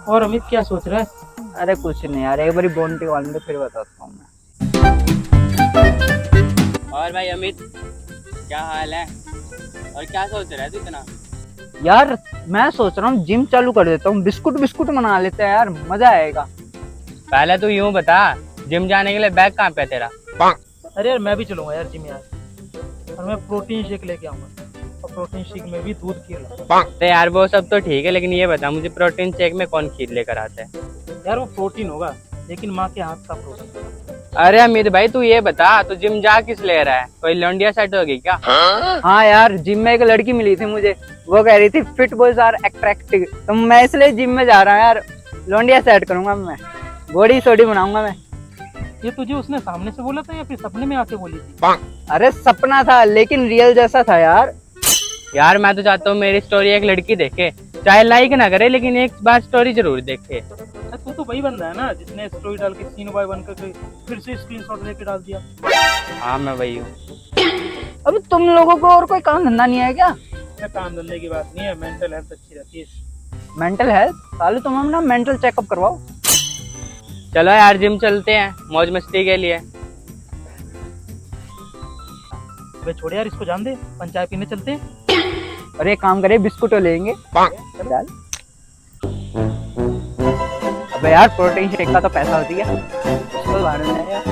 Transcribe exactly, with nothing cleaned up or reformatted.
और अमित, क्या सोच रहा है? अरे कुछ नहीं यार, एक बार बॉन्टी वाले में फिर बताता हूँ मैं। और भाई अमित, क्या हाल है? और क्या सोच रहा है तू इतना? यार, मैं सोच रहा हूँ जिम चालू कर देता हूँ, बिस्कुट बिस्कुट बना लेते हैं यार, मजा आएगा। पहले तू यूं बता, जिम जाने के लिए बैग कहाँ पे है तेरा? अरे यार, मैं भी चलूंगा यार जिम यार, और मैं प्रोटीन शेक लेके आऊंगा, और प्रोटीन शेक में भी दूध खीर लाऊंगा। अरे यार, वो सब तो ठीक है, लेकिन ये बता मुझे, प्रोटीन शेक में कौन खीर लेकर आता है? यार, वो प्रोटीन होगा, लेकिन माँ के हाथ का प्रोटीन। अरे अमित भाई, तू ये बता, तू जिम जा किस ले रहा है? कोई लौंडिया सेट होगी क्या? हाँ यार, जिम में एक लड़की मिली थी मुझे, वो कह रही थी फिट बॉयज आर अट्रैक्टिव, तो मैं इसलिए जिम में जा रहा हूँ यार। लौंडिया सेट करूंगा मैं, बॉडी सोडी बनाऊंगा मैं। ये तुझे उसने सामने से बोला था या फिर सपने में आके बोली थी? अरे सपना था, लेकिन रियल जैसा था यार। यार, मैं तो चाहता हूँ मेरी स्टोरी एक लड़की देखे, चाहे लाइक ना करे, लेकिन एक बार स्टोरी जरूर देखे। अरे, तू तो वही बंदा है ना जिसने स्टोरी डाल के सीन बॉय बनकर के फिर से स्क्रीनशॉट लेके डाल दिया। हाँ, मैं वही हूँ। अबे, तुम लोगों को और कोई काम धंधा नहीं है क्या? अरे, काम धंधे की बात नहीं है, मेंटल हेल्थ अच्छी रहती है। Mental health? साले, तुम अपना मेंटल चेकअप करवाओ। चलो यार, जिम चलते हैं मौज मस्ती के लिए। अबे छोड़ यार, इसको जान दे, अपन चाय पीने चलते हैं। अरे, एक काम करे, बिस्कुट तो लेंगे। चल। अबे यार, प्रोटीन शेक का तो पैसा होती है, इसको लाने में यार।